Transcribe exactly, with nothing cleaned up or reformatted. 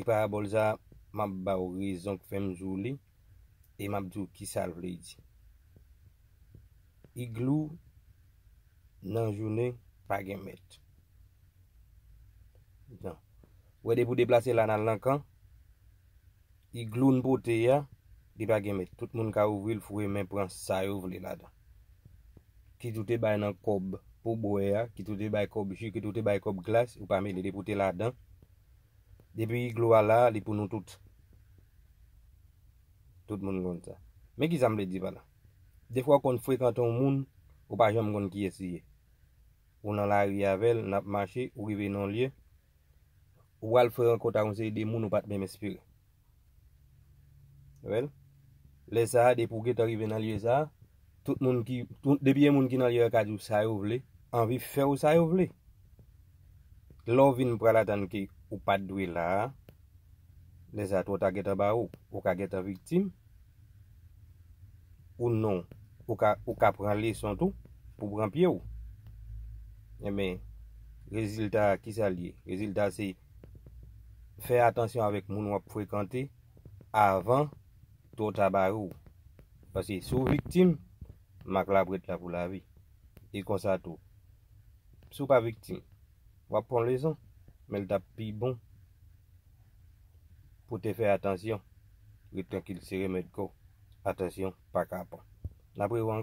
Parabòl sa a, m ap ba w rezon k fè m di w li, e m ap di w kisa l vle di. Igloo nan jounen pa gen mèt. Jan. Ou wè depi w deplase la nan Lankan, igloo n pote a, li pa gen mèt. Tout moun ka ouvri l, foure men pran sa yo vle ladan. Kit ou te bay nan kòb pou bwè a, kit ou te bay kòb ji, kit ou te bay kòb glas, ou pa mele depi w te ladan. Depi igloo a la, li pou nou tout. Tout moun konn sa. Men kisa m vle di pa la? Defwa w konn frekante yon moun, ou pa janm konn kiyès li ye. Ou nan lari avè l, n ap mache, ou rive nan yon lye, ou al fè rankont ak yon seri de moun ou pa t menm espere. Wè l? Lè sa a, depi w gentan rive nan lye sa a, tout moun ki, tout, depi gen moun ki nan lye a ka di w sa yo vle, anvi fè w sa yo vle. Lè w vin pral atann ke ou pa t dwe la a, lè sa a twò ta gentan ba ou, ou ka gentan viktim, ou non, ou ka, ou ka pran leson tou pou pran pye w. Enben, rezilta a, kisa l ye? Rezilta se fè atansyon avèk moun w ap frekante avan twò ta bare w. Paske si w viktim, mak la prèt la pou lavi. E konsa tou, si w pa viktim, w ap pran leson, men l t ap pi bon pou w te fè atansyon. Ret trankil, se remèd kò w. Atansyon, pa ka pran. N ap rewè ankò.